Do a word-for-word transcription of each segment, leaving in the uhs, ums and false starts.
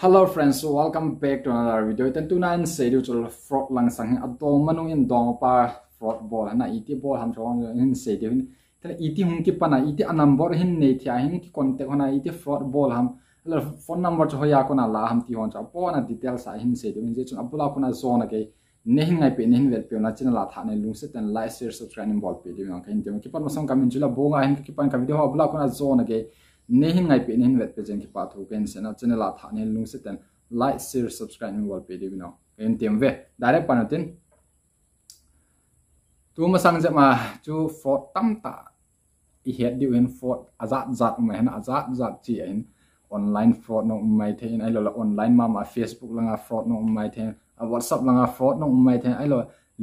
Hello friends, so welcome back to another video. Ten tuna in sei diu chu fraud lang sang hin adong manu in dong pa fraud bol hina iti bol ham chong in sei diu hin. Ten iti hung kipana iti a number hin nei thia hin ki contact hona iti fraud bol ham. Ala phone number chu hoiya kona la ham ti hon chu apona details a hin sei diu hin je chun abula kona zona ke ne hin ngai pe ne hin vet pe na channel a tha ne lungset ten like share subscribe nin bol pe diu hin ka hin te kipat masang ka min chu la bonga hin kipan ka video ho abula kona zona ke ne hin ngai pe ne hin vet pe jen kipa thu ka hin sena channel a tha ne lungset ten like share subscribe nin bol pe diu no ka hin tem ve direct pan tin. Tu masang jep ma chu fraud tam ta i het diu hin fraud ajat jat um mai hin ajat jat chi hin online fraud no um mai the in ai lo la online mama Facebook langa fraud no um mai the a WhatsApp langa fraud no um mai the ai lo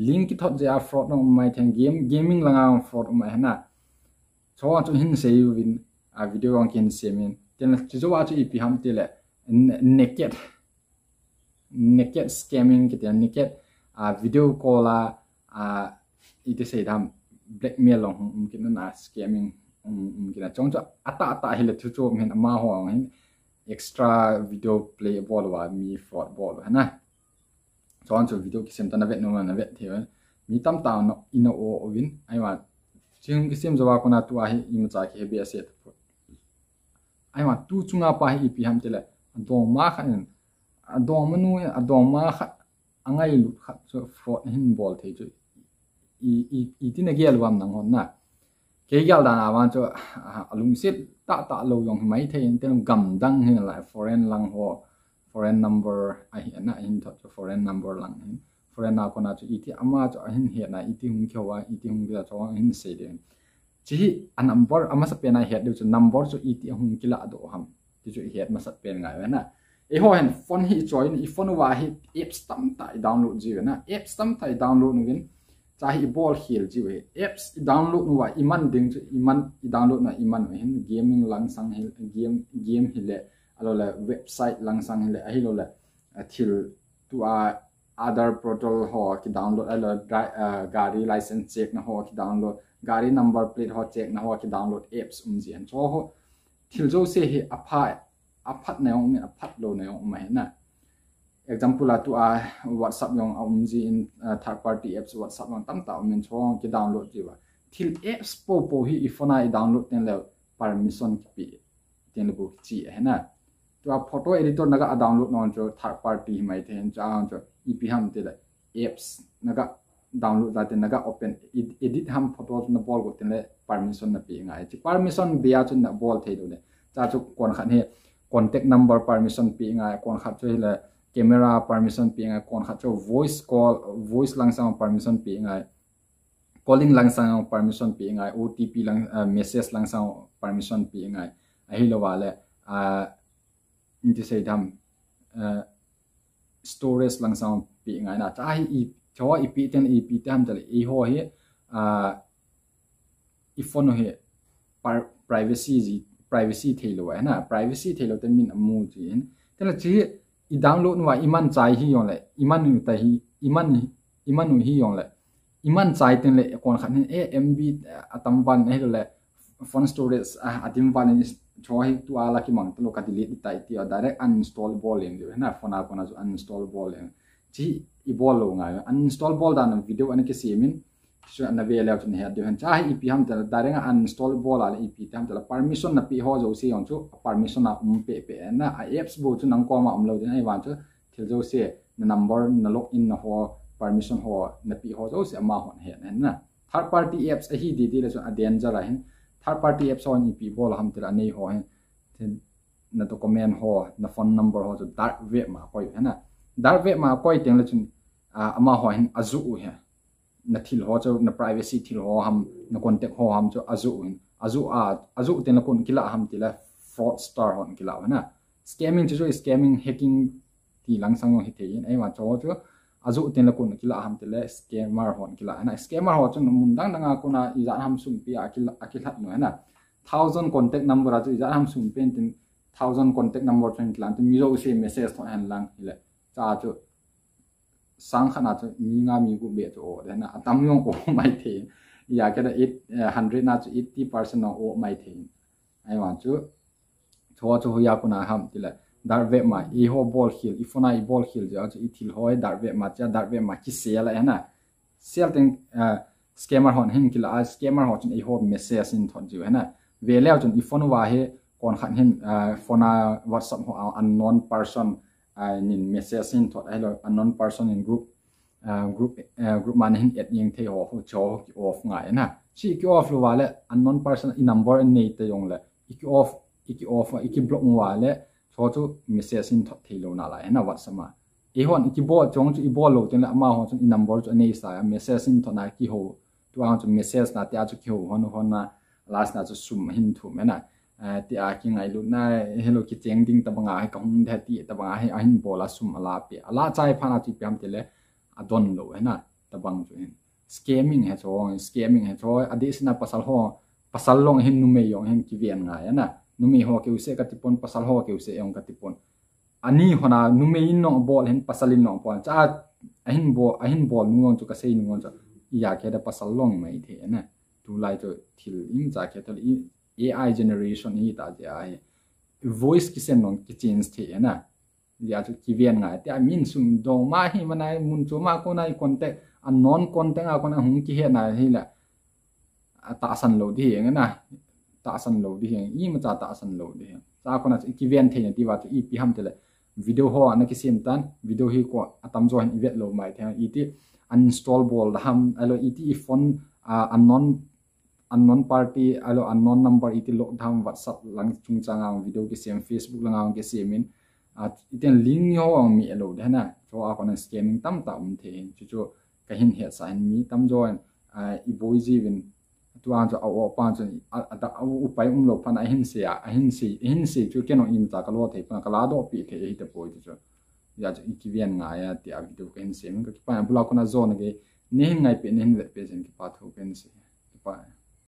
link ki thot je a fraud no um mai the game gaming langa fraud um mai hina. Chua chu hin sei uvin a video ang kin sei min. Ten chu jo a chu ipi ham ti le naked naked scamming kiti naked a video call a a iti sei dam blackmail long um kin na scamming um um kin chong chu ata ata hi le chu chu min ama ho hin extra video play bol wa mi fraud bol wa na. Chong chu video kisem ta na vet no na vet the mi tam ta no ino o ovin ai wa ching kisem jo wa kona tu a hi im cha ki he bi a set ai wa tu chunga pa hi ipi ham ti le adong ma kha in adong manu adong ma kha angai lut khat chu fraud hin bol thei chu i i i tin a gel wam nang hon na. Kei gel dan a wan chu alungset ta ta lo jong mai thei in ten gam dang hin lai foreign lang ho foreign number a hi na hin thot chu foreign number lang hin foreign na kona chu iti ama chu ahin he na iti hung kyo wa iti hung kyo chu hin sei de. Chi hi a number a masa pen a het diu chu number chu iti hung kila do ham. Ti chu i het masat pen ngai ve na. Eiho hin phone hi i choi in i phone uva hi apps tam ta i download ji ve na. Apps tam ta i download nu vin. Cha hi i bol khel ji ve. Apps i download nu va i man ding chu i man i download na i man ve hin gaming lang sang hi game game hi le alo le website lang sang hi le ahi lo le a thil tu a Aadhaar portal ho ki download ai lo dri- uh, gari license check na ho ki download gari number plate ho check na ho ki download apps um ji an cho ho thil jo se hi apha aphat na yong min aphat lo na yong mai na. Example a tu a WhatsApp yong a um ji in uh, third party apps WhatsApp yong tam ta um in cho ki download ji wa thil apps po po hi i phone a i download ten le permission ki pi ten le bu ki chi he na. Tua photo editor naga a download non cho third party hi mai the cho ang cho ipi ham te le apps naga download da te naga open edit ham photo na bol go te le permission na pi ngai chi permission bia chu na bol thei do le cha chu kon khan he contact number permission pi ngai kon khat chu le camera permission pi ngai kon khat chu voice call voice lang sang permission pi ngai calling lang sang permission pi ngai O T P lang uh, message lang sang permission pi ngai ahi lo wa le uh, nti sei dam uh, storage lang sang pi ngai na cha hi i cho i pi ten i pi te ham cha le i ho hi uh, i phone hi privacy ji privacy thei lo na privacy thei lo te min amu ji hin te la chi i download nu wa i man chai hi yong le i man nu ta hi i man i man nu hi yong le i man chai ten le kon khat hin a M B atam van he le phone storage a adim van in cho hi tu ala ki mang to ka delete tai ti direct uninstall bol leng de na phone a kona chu uninstall bol leng chi i bol lo ngai uninstall bol dan video an ki simin chu na ve leo chun he de han cha hi ipi ham ta direct uninstall bol ale ipi tam ta permission na pi ho jo si yong chu permission a um pe pe na a apps bo chu nang ko ma um lo din ai wan chu thil jo se na number na log in na ho permission ho na pi ho jo se ama hon he na na third party apps ahi di di le chu a danger a hin third party apps ho ni pi bol ham tira nei ho hin na document ho na phone number ho chu dark web ma koi he na dark web ma koi teng le chun ama ho hin azu u he na thil ho chu na privacy thil ho ham na contact ho ham chu azu u hin azu a azu teng le kun kila ham tila fraudster hon kila na scamming chu chu scamming hacking ti lang sang hi thei in ai ma cho chu azu ten la kun kila ham te le scammer hon kila na scammer ho chu mun dang dang a kuna i jan ham sum pi a kila a kilat no na thousand contact number a chu i jan ham sum pen tin thousand contact number chu kila tin mi jo se message thon han lang le cha chu sang khana chu mi nga mi gu be chu o de na atam yong o mai the ya ke da eight hundred na chu eighty percent o mai the ai ma chu cho chu ya kuna ham ti le Dark web ma eiho bol khel, i phone a i bol khel jeh a chu i thil ho hi dark web ma, chia dark web ma kisel a hina. Sel teng, ah, scammer hon hin kila a, scammer ho chun eiho message hin thot jiu hina. Ve leu chun i phone uva hi kon khat hin, ah, phone a WhatsApp ho a unknown person, ah, nin message hin thot, ahilou unknown person in group, ah, group, ah, group ma na hin add jeng thei ho, ho chu ki off ngai na. Chi ki off lou uva le unknown person i number nei ta jong le i ki off, i ki off, i ki block uva le chu chu message hin thot thei lou nalai hina WhatsApp ma. Eihon i kibol chong chu i bol lou teng le amaho chun i number chu anei sa a, message in thot na kiho. Tua chu message na tia chu kiho hon hon na, last na chu sum hin thum hina. Eh, tia kingailut na, hello kicheng ding tabang a hi kahung de ti tabang a hi ahin bol a sum ala pe. Ala chai phat na chu ipi ham tile adon lou hina tabang chu hin. Scamming hi chu, scamming hi chu, adeh sina pasal ho, pasal long hin numei jong hin kiven ngai na. Numei ho keu se kati pon, pasal ho keu se jong kati pon. Ani hon a numei in nong bol hin pasal in nong bol. Cha ahin bol, ahin bol nu jong chu kasei nu jong chu. Iya keda pasal long mai thei na. Tulai chu thil imacha khe thil i A I generation hi ta jeh a hi. Voice kisend nong ki change thei na. Jeh a chu kiven ngai. Tia min sum dong ma hi mana mun chu ma kona i contact, unknown contact a kona hung kihe na hi la. A tahsan lou ding hi na. Tahsan lou ding hi. Imacha tahsan lou ding hi. Cha kona chu i kiven thei na ti uva chu ipi ham tile. Video ho ana kisem tan. Video hi ko atam jo hin i vet lou mai thei. Iti uninstall bol da ham. Ahilou iti i phone, ah, unknown, unknown party, ahilou unknown number iti lock da ham WhatsApp lang chungchang a video kisem, Facebook lang a kisem in. Ah, iten link ho ang mi alo de na. Chu a kona scamming tamtah um thei hin. Chu chu kahin hetsah hin mi tam jo in, ah, i boi jiuvin. Tua chu a o pa chu a, a, a upai um lou phat na ahin sei a, ahin sei, ahin sei chu ken jong imacha kalo thei phat na kala doh pi thei hi ta poi chu. Jeh a chu i kiven ngai a tia video kahin sem in kakipah a bula kona jo na ke, nei hin ngai pe, nei hin vet pe jeh in kipa thu kahin sei. Kipa.